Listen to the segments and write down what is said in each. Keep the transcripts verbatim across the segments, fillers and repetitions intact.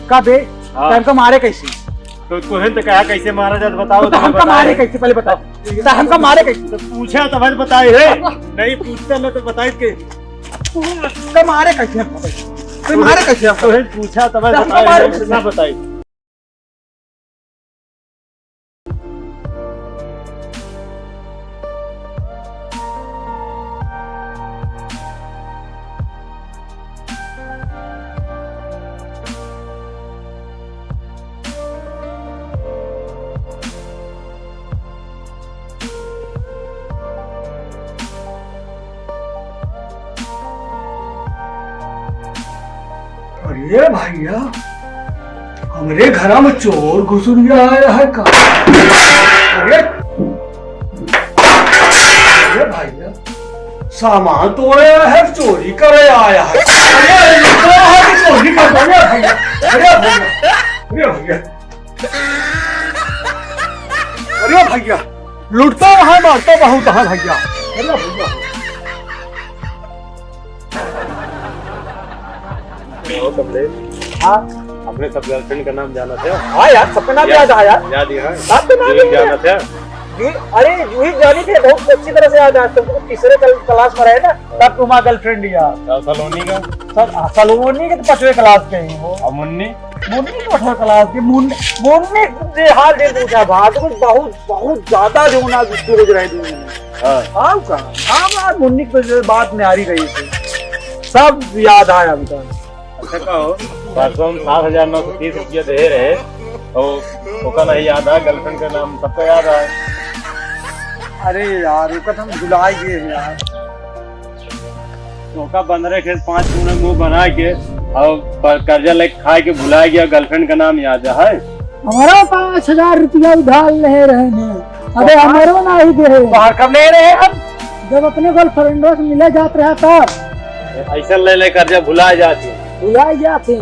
का बे? हाँ। तो हमका मारे कैसे? तो तोहे तो कहा कैसे मारा जात, बताओ, तो तुम्हें हमका बताए। मारे कैसे, पहले बताओ। तो हमका मारे कैसे? तो पूछा तो भाई बताए है। नहीं पूछता ना तो बताए के। तो मारे कैसे हमका? तो मारे कैसे हमका? तोहे पूछा तो भाई तो हमका बताए मारे है, कैसे? ना बताए। अरे भैया, हमरे घरा में चोर घुसुरिया आया है का? अरे, अरे भैया, सामान तोड़े आया है, चोरी करे आया है। अरे, लुटवा है कि चोरी कर दो, अरे भैया, अरे भैया, अरे भैया। अरे भैया, लुटता है, मारता बहुत है भैया। अरे भैया। और कमलेश, हाँ। अपने सब girlfriend का नाम जाना था? हाँ यार, सबका नाम याद, याद है यार। याद ही है। सबका नाम जूही याद है। जाना था? जूही, अरे जूही जानी थे, बहुत अच्छी तरह से याद है। तुमको तीसरे कल-, class में रहे ना, तब तुम्हारा girlfriend यार। और सलोनी का? सर, हाँ, सलोनी के तो पांचवें class के ही हो। और मुन्नी? मुन्नी तो अठारह class के, मुन-, मुन्नी के हाल दे पूछा भाई, तो कुछ बहुत, बहुत ज्यादा जो ना गुस्से हो रहे थे। हाँ। हाँ, का? हाँ, बात मुन्नी की तो जो बात न्यारी रही थी। सब याद आया हमका। अच्छा, का हो? परसों हम सात हजार नौ सौ तीस रुपया दे रहे, और ओका नहीं याद आ, girlfriend का नाम सबका याद आ। अरे यार, ओका तो हम भुला गए हैं यार। तोका बंदरे खेत पाँच गुना मुंह बना के और प-, कर्जा लेके खाए के भुला गया, girlfriend का नाम याद है? हमारा पाँच हजार रुपया उधार ले रहे हैं, अबे हमारो ना ही दे। बाहर कब ले रहे हम? जब अपने girlfriend से मिले जात रहा तब। ऐसा ले ले कर्जा भुला जाती। भुला जाती।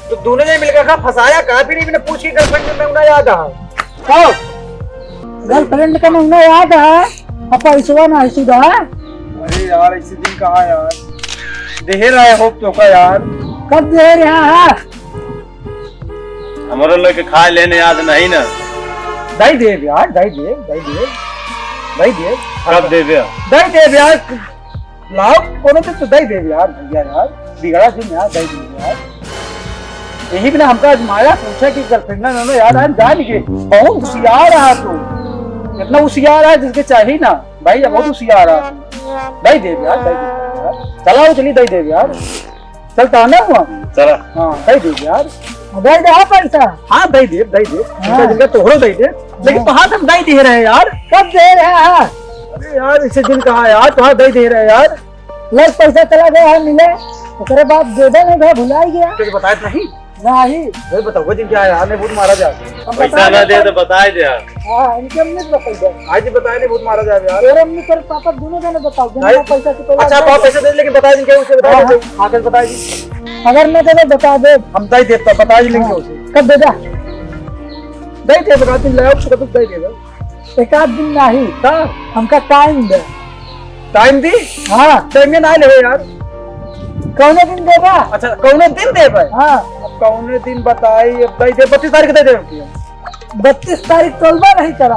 तो दोनों ने मिलकर का फंसाया, कहाँ भी नहीं, मैंने पूछ के girlfriend में ना याद आ। कब? Girlfriend का महीना याद है, अब पैसवा नाही सुधा। अरे यार, ऐसे दिन कहाँ यार? देहे रहे हो तोका यार। कब देहे रहा है? हमरो लोग के खाए लेने याद नहीं ना। दई देब यार, दई देब, दई देब, दई देब। कब देबे? दई देब यार। लाओ, कोनो दिन तो दई देब यार, भैया यार, बिगड़ा जिन यार, दई देब यार। यही बिना हमका आजमाया, पूछा कि girlfriend ना, ना, ना, यार, हम जान के, बहुत होशियार रहा तू, इतना होशियार रहा जिसके चाहिए ना, भाई, बहुत होशियार रहा तू, दई देब यार, दई देब यार, चलाओ, चली, दई देब यार, चलता है ना हुआ? चला। हाँ, दई देब यार, दई दे, हाँ, पैसा। हाँ, दई देब, दई देब, हाँ। जिनका, जिनका तोहरो दई देब, लेकिन हाँ। तोहार हम दई दे रहे यार। कब दे रहे हैं? अरे यार, इसे दिन कहा यार, तोहार दई दे रहे यार। लग पैसा चला गया है मिले, ओकरे बाद देबे नहीं गया, भुलाई गया। तुझे बताया नहीं? नहीं। नहीं बताऊंगा जिनके आया, नहीं बहुत मारा जा। हम पैसा बताए ना दे देते। तो बताए दे। हाँ, इनके हमने तो बताई दे। आज ही बताए नहीं बहुत मारा जा यार। तेरे अम्मी तेरे पापा दोनों जने बताओ, जने नहीं। पैसा से पहले अच्छा, आप बताओ। पैसा दे, लेकिन बताए जिनके उसे बताए हाँ, दे। हाँ। आकर बताए जी। अगर नहीं दे तो बता दे। हम दई देब तो बताए जी लेंगे हाँ। उसे। कब दे जा? दई देब, रात दिन ले आओ, सुबह तक दई देब। एक आध दिन नाही। का? हमका time दे। Time दी? हाँ। Time में ना लेवे यार। कौने दिन देबा? अच्छा, कौने दिन देबे? हाँ। अब कौने दिन बताई, अब दई दे, बत्तीस तारीख दे दे। बत्तीस तारीख तोलबा नहीं करा।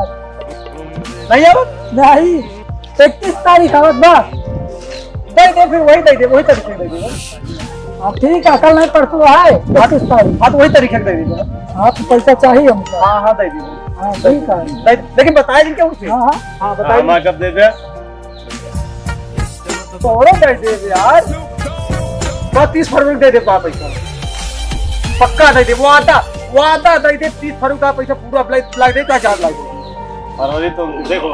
नहीं आवत? नहीं। इकतीस तारीख आवत बा। दे दे, फिर वही दे दे, वही तारीख दे दे। हाँ, ठीक है, कल नहीं परसों है, बत्तीस तारीख। हाँ, तो वही तारीख दे दे। हाँ, तो पैसा चाहिए हमको। हाँ, हाँ, दे दे। हाँ, ठीक है। दे-, लेकिन बताए दिन क्या उसे? हाँ, हाँ। हाँ, बताए हाँ, दिन। कब दे दे? तोहरो दे देब यार। बस तीस फरवरी दे देब बा पैसा। पक्का दे देब। वादा, वादा दे देब। तीस फरवरी का पैसा पूरा ब्लाक, ब्लाक दे, का चार लाख। फरवरी तो देखो।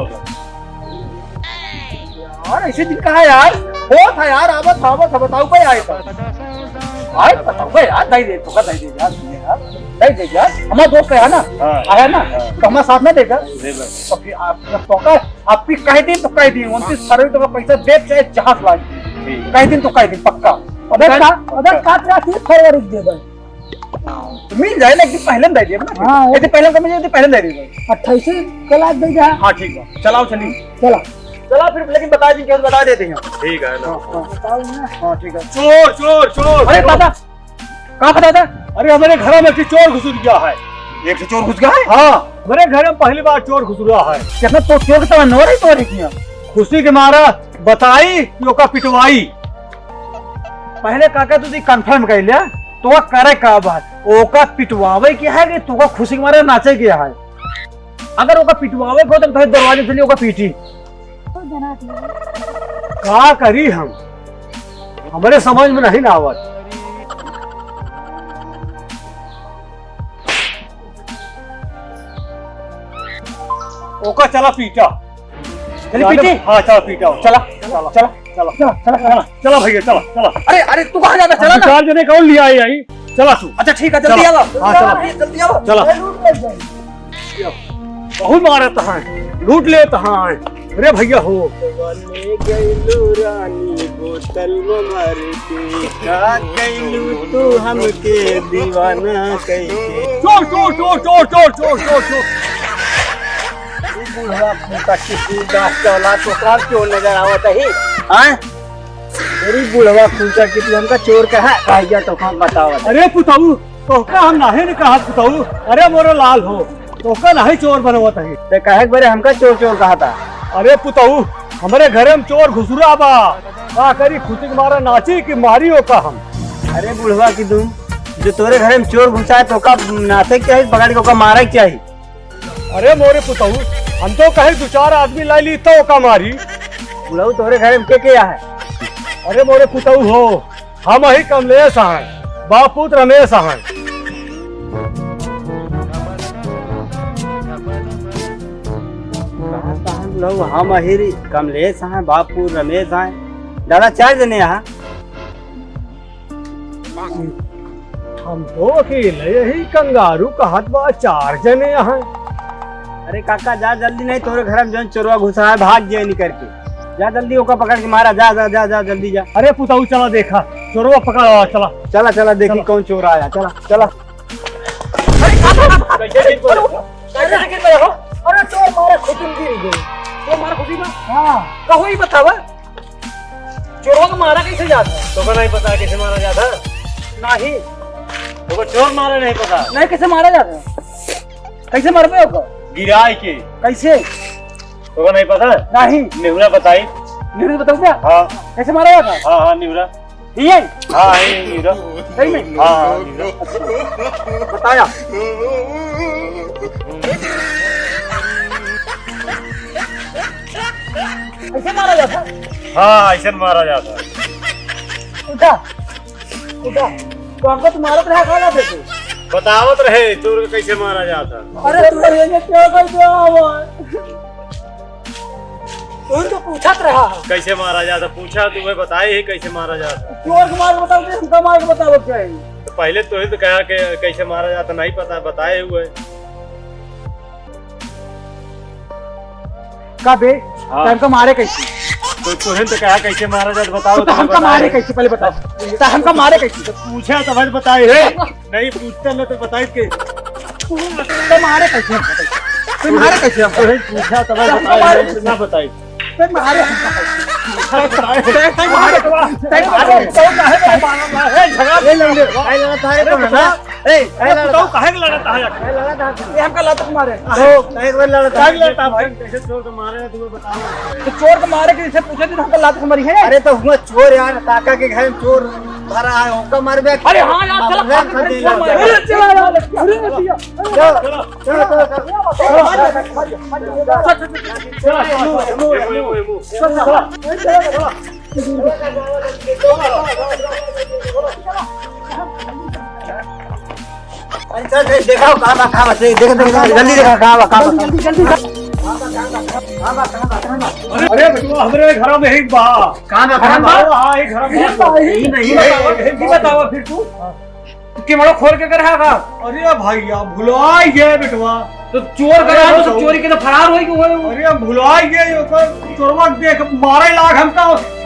यार, ऐसे दिन कहाँ यार? हो था यार, आवत था, आवत था, बताओ भाई, आए था। आए, बताओ भाई यार, दे देब, तो का दे देब यार, सुनिए यार, दे देब यार। हमारा दोस्त है ना? हाँ। आया ना? हाँ। तो हमारे साथ ना देगा? दे देब। तो फिर आप, तो का आप भी कह दी तो कह दी, उनतीस फरवरी तक पैसा देब, चाहे जहाज लाग। ठीक। कह दी तो कह दी, पक्का। अबे पक्का? का, अबे पक्का। का तेरा तीस फरवरी के देबे? तो मिल जाए ना, एक दिन पहले दे देब ना। हाँ। एक दिन पहले तो मिल जाए, एक दिन पहले दे देब। अट्ठाईस के लाग दे जा। हाँ, ठीक है, चलाओ, चलिए। चला। चला फिर, लेकिन बता दी, क्या बता देते हैं। ठीक है ना। हाँ, हाँ। बताओ ना। हाँ, ठीक है। चोर, चोर, चोर, अरे चोर। दादा, का बताता? अरे, हमरे घर में एक ठे चोर घुसुर गया है। एक ठे चोर घुस गया है? हाँ, हमरे घर में पहली बार चोर घुसुरा है। कितना तो चोर के तो नोर ही तोरी किया। खुशी के मारा बताई कि ओका पिटवाई। पहले काका तू दी confirm कर ले, तो ओका करे का बात? ओका पिटवावे के है कि तोका खुशी के मारे नाचे के है? अगर ओका पिटवावे को तो कहे दरवाजे से ओका पीटी। का करी हम, हमरे समझ में नहीं ना आवत। ओका चला पीटा। चली पीटी? हाँ, चला पीटा। चला, चला, चला, चला, चला, चला, चला। चला भैया, चला, चला। अरे, अरे, तू कहाँ जाता? चला ना। चार जने कौन लिया आई, आई? चला तू। अच्छा, ठीक है, जल्दी चला। आवा। हाँ, चला। जल्दी आवा। चला। बहुत मारत हैं, लूट लेत हैं। अरे भैया हो। ले गइलू रानी बोतल में भर के, का कइलू तू हमके दीवाना कइके। चोर, चोर, चोर। ई बुढ़वा कुत्ता किसी गाछ के औलाद तो का चोर नजर आवत है, हाँ? अरे बुढ़वा कुत्ता कि तू हमका चोर कहा, कहिया तो हम बतावत। अरे पुतऊ, तोहका हम नाहीं न कहत पुतऊ। अरे मोरे लाल हो, तोहका नाहीं चोर बनवत है। ते काहे के बरे हमका चोर चोर कहता? अरे पुतऊ, हमरे घरे में चोर घुसुरा बा। का करी, खुशी के मारा नाची कि मारी ओका हम। अरे बुढ़वा कि तुम, जो तोरे घरे में चोर घुसा है तो ओका नाचे के चाही, पकड़ के ओका मारे के चाही। अरे मोरे पुतऊ, हम तो कहे दो चार आदमी लाई ली तो ओका मारी। बुढ़ऊ तोरे घरे में के के है? अरे मोरे पुतऊ हो, हम ही कमलेश हैं, बापू त रमेश हैं। कहाँ, कहाँ लोग? हम ही कमलेश हैं, बापू रमेश हैं। दादा चार जने हैं। हम तो अकेले ही कंगारू कहत बा, चार जने हैं। अरे काका जा जल्दी, नहीं तोरे घर में जौन चोरवा घुसा है भाग जाए निकर के। जा जल्दी ओका पकड़ के मारा, जा, जा, जा, जा, जल्दी जा। अरे पुताऊ चला देखा, चोरवा पकड़ा, चला। चला, चला देखी चला। कौन चोर आया, चला, चला। अरे, कैसे गिर पड़े हो? कैसे गिर पड़े हो? अरे चोर मारा खुशी में गिर गए। चोर मारा खुशी में? हाँ। कहो ही बतावा। चोरवा को मारा कैसे जाता? तोका नहीं पता कैसे मारा जाता? नहीं। तोका चोर मारा नहीं पता? नहीं, कैसे मारा जाता? कैसे मरबे ओको? गिराए के। कैसे? तोका नहीं पता? नहीं। नेहुरा बताई। नेहुरा बताऊ क्या? हाँ। कैसे मारा जाता? हाँ, हाँ, नेहुरा। ये? हाँ, ये नेहुरा। सही में? हाँ, हाँ, नेहुरा। बताया। ऐसे मारा जाता? हाँ, ऐसे मारा जाता। उठा, उठा। तो हमको तो मारत रहा, खा जाते थे। बतावत रहे चोर के कैसे मारा जाता। अरे तू ये क्या कर दिया हुआ? तू तो पूछत रहा। कैसे मारा जाता? पूछा, तुम्हें बताए ही कैसे मारा जाता। चोर के मार के बताओ, हमका मार के बताओ क्या है? तो पहले तो ही तो कहा कि कैसे मारा जाता, नहीं पता, बताए हुए। का बे? हाँ। तो हमका मारे कैसे? तो तुहन तो कहा कैसे मारा जात, बताओ, तो तुहन हमका बताए। मारे कैसे, पहले बता। तो हमका मारे कैसे? तो पूछा तो भाई बताए है। नहीं पूछता ना तो बताए के। तो मारे कैसे हमका? तो मारे कैसे हमका? तुहन पूछा तो भाई हमका बताए मारे है, कैसे? ना बताए। तो मारे हमका कैसे? तो मारे, तो मारे। तो काहे के मारा? ए, झगड़ा। ए, लड़ता है तो ना। ए, ए, लड़ता। तो काहे के लड़ता है? ए, लड़ता है। ये हमका लात मारे। तो एक बार लड़ता काहे के है। लड़ता भाई? कैसे चोर को मारे हैं, तुम्हें बताओ। तो चोर को मारे के जैसे पूछे थे, हमका लात मारी है। अरे तो हुआ चोर यार, काका के घर में चोर भरा है, हमका मार बे। अरे हाँ यार, चला, अब काका के घर में चोर मारे। अरे चला यार, अरे भैया। चलो, चलो, चलो, चलो। चला, चला, चला। अच्छा, दे-, देखाओ, कहाँ बा, कहाँ बा, दे-, देख, देख, देख, जल्दी देखा, कहाँ बा, कहाँ बा, कहाँ बा। जल्दी, जल्दी, जल्दी। अरे, अरे, बेटुआ, हमरे घर में ही बा। कहाँ बा, कहाँ बा? हाँ, हाँ, एक घर में। यही बा, यही। यही बतावा, यही बतावा फिर तू। तू केवड़ो खोल के कर रहा का? अरे भैया, भुलवाई गए बेटवा। तो चोर कर रहा है, तो अरे सब चोरी के तो फरार होई के होई। अरे भुलवाई गए, ओकर चोरवा देख मारे लाग हमका,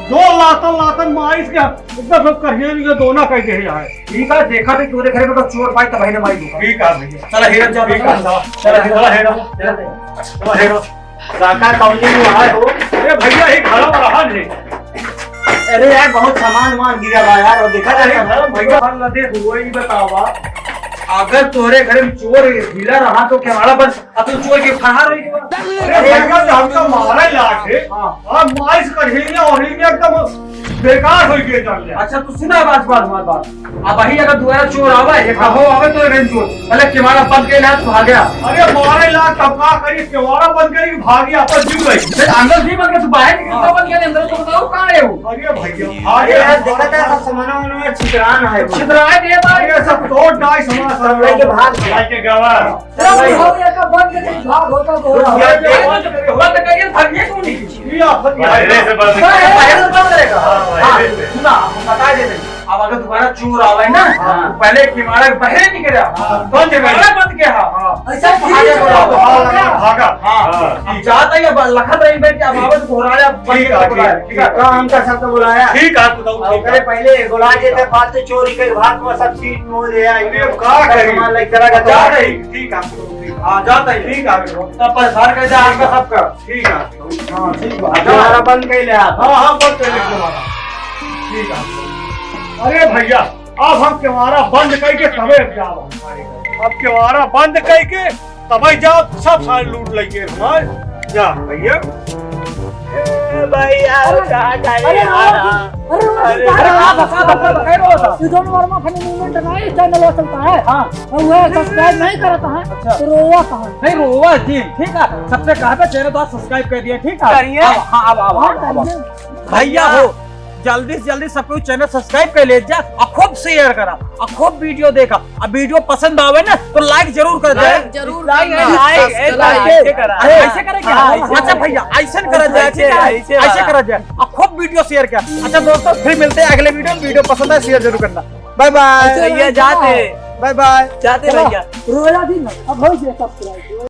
दो लातन लातन मारिस के, एकदम सब करिए भी दोना कह दे है। ठीक है, देखा थे तोरे घरे में तो चोर पाई तब है ना मारी दूंगा। ठीक है भैया। चला हेरम जा, ठीक है, चला, चला, चला हेरम, चला हेरम। काका कौनी में आए हो? अरे भैया, ये घर में रहा नहीं। अरे यार, बहुत सामान वामान गिरा बा यार, और देखा अरे जाता है। भैया, भर लदे हुआ ही बतावा, अगर तोहरे घर में चोर ढीला रहा तो केवाड़ा बंद, अब तू चोर के फरार हो गया। अरे भैया, तो हमका मारे लाग है। हाँ। और माइस कढ़ीने और इन्हें एकदम बेकार हो गए जान ले। अच्छा, तू सुना बात, बात, बात, बात। अब वही अगर दोबारा चोर आवे, ये कहो आवे तो रेंज चोर, पहले केवाड़ा बंद के ना तू भाग गया। अरे मारे लाग, तब का करी, केवाड़ा बंद करी, भागी आपस जीव रही। फिर अंदर भी बंद के तू बाहर निकल, हाँ। तो बंद के अंदर तो बताओ कहाँ है वो? अरे भैया, अरे यार, देखा था सब सामान वामान में छितरान है वो। छितरान है, ये बात। अरे सब तोड़ डाई सामान सब सब लेके लोग। भाग गए। भाग के गवा। सब भाई। हो गया, का बंद करके भाग होता तो हो रहा। ये बंद, बंद करिए, धनिया क्यों नहीं? ये आफत नहीं है। बाहर से बंद। बाहर से बंद रहेगा। हाँ, बाहर हाँ, से। सुना, हम बता देते हैं। अब अगर दोबारा चोर आवे ना, हाँ। तो पहले किमाड़ा के बाहर निकल जा। हाँ। बंद कर। किमाड़ा बंद के, हाँ। हाँ। ऐसा तो भागा, ठीक है। भागा, भागा। हाँ। हाँ। अब जाता ही अब लखत रही बैठ के, अब आवे तो घोराया बंद ठीक है, करके बुलाया, ठीक ठीक है। है। का हमका सबको बुलाया? ठीक है, आप बताओ, और ठीक करे है। पहले बुला देते, फालतू चोरी के भाग में सब चीज मोड़ ले आए। अरे, का करी? सामान लेके चला गया। जा रही, ठीक है, ठीक है। हाँ, जाता ही। ठीक है, तब परेशान कर दे आपका सबका। ठीक है। हाँ, ठीक बा। अब दोबारा बंद कर ले आप। हाँ, हाँ, बंद कर ले दोबारा। ठीक है। अरे भैया, अब हम केवाड़ा बंद करके तबे अब जाब हम सारे। अब केवाड़ा बंद करके तबे जाब, सब सारे लूट लेके हमार। जा भैया। ए भैया, अरे, कहाँ जाए अरे, यार? अरे, अरे, अरे, अरे, आप बता, बता, बता, बता, बता। You don't warm up and movement नहीं, channel वो चलता है। हाँ। और वो subscribe नहीं करता है, अच्छा। तो रोवा कहाँ? नहीं, रोवा जी, ठीक है। सबसे कहा था channel तो आप subscribe कर दिया, ठीक है? करिए। अब, हाँ, अब, अब, हाँ, अब, अब, अब। करिए। भैया हो, जल्दी से जल्दी सब कोई channel subscribe कर ले जा, और खूब share करा, और खूब video देखा, और video पसंद आवे ना तो like जरूर कर दे। Like जरूर like, करना, like, subscribe। Like, like करा। अरे, ऐसे करे क्या? हाँ, ऐसे अच्छा करे। भैया, ऐसे करा जाए, ऐसे, ठीक है? ऐसे ऐसे वाला। करा जाए, और खूब video share किया। अच्छा दोस्तों, फिर मिलते हैं अगले video में। Video पसंद आए, share जरूर करना। Bye bye। अच्छा, भैया, जाते हैं। Bye bye। जाते हैं चलो, भैया। रोया भी ना, अब हो गया subscribe।